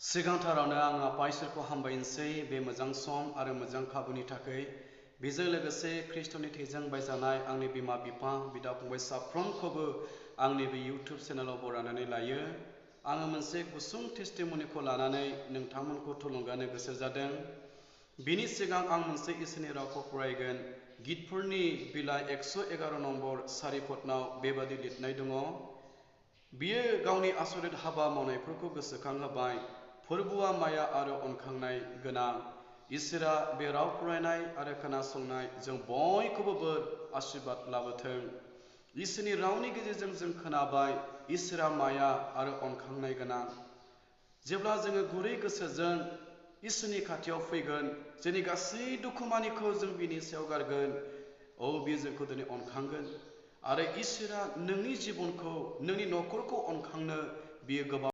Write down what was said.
सिगांथारावनो आं आफा इसोरखौ हामबायनोसै बे मोजां सम आरो मोजां खाबुनि थाखाय। बेजों लोगोसे ख्रिस्ट'नि थैजों बायजानाय आंनि बिमा बिफा बिदा फंबाय साफ्रोमखौबो आंनि बे इउटुब चेनेलाव बरायनानै लायो। आङो मोनसे गुसुं टेस्टिमनिखौ लानानै नोंथांमोनखौ थुलुंगानो गोसो जादों। बिनि सिगां आं मोनसे इसोरनि रावखौ फरायगोन। गितफोरनि बिलाइ 111 नम्बर सारिफटनाव बेबादि लिरनाय दङ। बियो गावनि आसरित हाबा मावनायफोरखौ गोसोखांहोबाय। फोरबुआ माया आरो अनखांनाय गोनां। इसोरा बे राव फरायनाय आरो खोनासंनाय जों बयखौबो बोर आशीर्बाद लाबोथों। इसोरनि रावनि गेजेरजों जों खोनाबाय इसोरा माया आरो अनखांनाय गोनां। जेब्ला जोङो गुरै गोसोजों इसोरनि खाथियाव फैगोन, जोंनि गासै दुखुमानिखौ जों बिनि सायाव गारगोन, बियो जोंखौ दिनै अनखांगोन। आरो इसोरा नोंनि जिबनखौ, नोंनि न'खरखौ अनखांनो बियो गोबां